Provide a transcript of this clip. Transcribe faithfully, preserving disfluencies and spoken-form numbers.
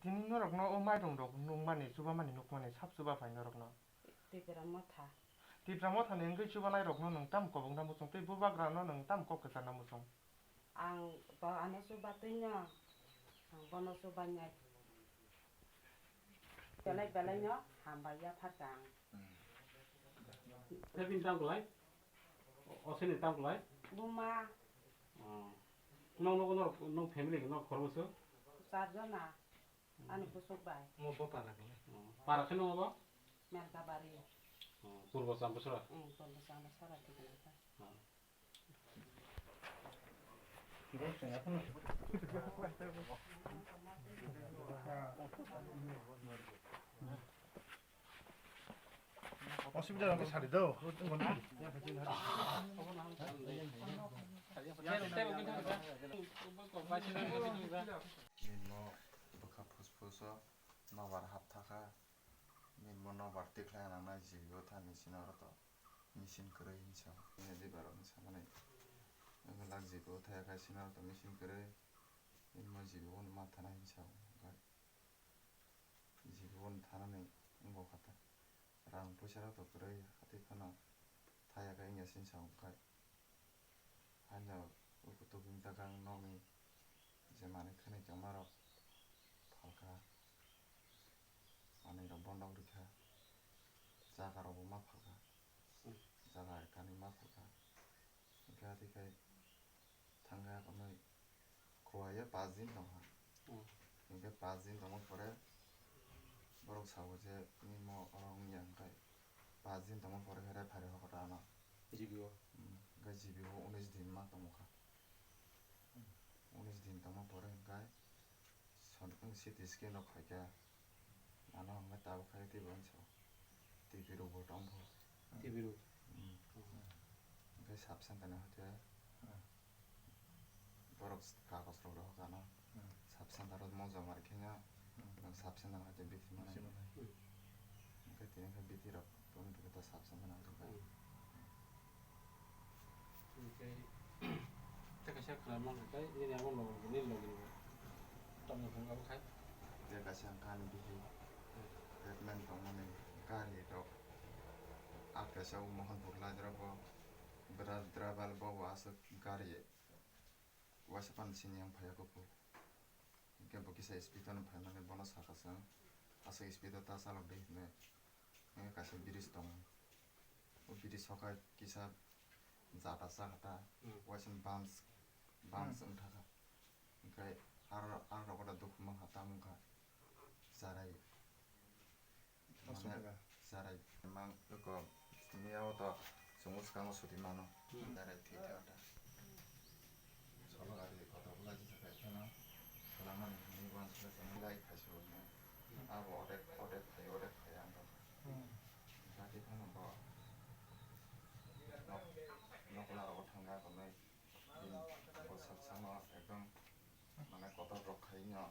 Tini norokno o mairung rok nukmani, chubamani nukmani, sap chuba phai norokno. Tipra Motha. Tipra Mothani wngwi chubanai rokno nwng tamo kobokna muchung tei bubagrano nwng tamo kok kwcharna muchung? Ang bo ano chubatwino, ang bono chubanai. Belai belaino hambai yapharkha ang. Tei bini tamo kwlai? O, o sini tamo kwlai? Buma. Oh. Nong, nong, nong, nong family, nong khoroksa? Char jona. Ani kusuk bai. Mo bo para kene. Oh. Para kene mo bo? Merkabari. Oh, Purbo Champuchara? Hmm, Purbo Champuchara thik bai. Oh. Osubida rok sari do. Nini mo bwkha phus phus o nobar hap thakha. Nini mo nobar tikhlai nangnai G B O thani sino oro to machine kwrwi hinsa. Nini diba rok hinsa mani. Ang lak G B O thaya khai sino oro to machine kwrwi. Nini mo G B O no ma thana hinsa. G B O ni thanani wngkha ta. Rang puisa rok to kwrwi hatwi phano thaya khe wngya sini sa wngkha. Haino uku tubui wngkha khe ang nokni je manwi khwnwi tongma rok phalkha. Manwi rok bondok rikha. Jaga rok bo ma phalkha. Jaga ekani ma phalkha. Hwnkhe hatwi khai thangkha, omo khuaiya paanch din tongkha. Hmm. Hwnkhe paanch din tongma pore borok sao je, "Nini mo oro wngya," hwnkhe paanch din tongma pore khe referee hokha ta ano. G B O. Hmm, hwnkhe G B O unis din ma tongkha. Unis din tongma pore hwnkhe Son-, wng C T scan rok khaikha. Ano hwnkhai tabuk khai teibo wngsa. T B rok bo tongkho. T B rok? Hmm. Hmm. Hwnkhe sub center ni hoite. Hmm. Borok kagoj rok rohor kha no. Hmm. Sub center o mo joma rikhe no. Hmm. Nwng sub center ni hoite bithi manai. Bithi manai. Hmm. Hwnkhe tini khe bithi rok tongwi tongkhe ta sub center ni hoite. Hmm. Hwnkhe, tei kaisa khwna mangkha tei nini abo logi bo, nini logi bo tongmung thang abo khai. Tei kaisa wngkha ani bihi treatment tongmani gari rok. A kaisa o Mohanpur lai rok bo, bwra driver bo bo aswk gari waisa pan sini yang phaiya kuphur. Hwnkhe bo kisa speed ano phaimani bono sakha chwng aswk speed o ta chalok di hinwi. Hwnkhe kaisa bridge tongo. O bridge o khe kisa jata chakha ta, hmm, waisa bumps, bumps, hmm, wngkha kha. Hwnkhe aro, aro rok da dukhu mankha, tamo wngkha charai. Mane charai mang eko miya o to chwng swkango suti mano. Hmm. Direct thwi thwi ta. Solo gari kotor bwlai jisa khai phano swlangmani hwnwi uansukha chwng lai khai se rwkhe. Abo odek, odek khai, odek khai ang tongkha. Hmm. Jati phano bo nok, nokla rogo thangkha tongnai. Bini bwswk sano ekdom mane kotor rok khai no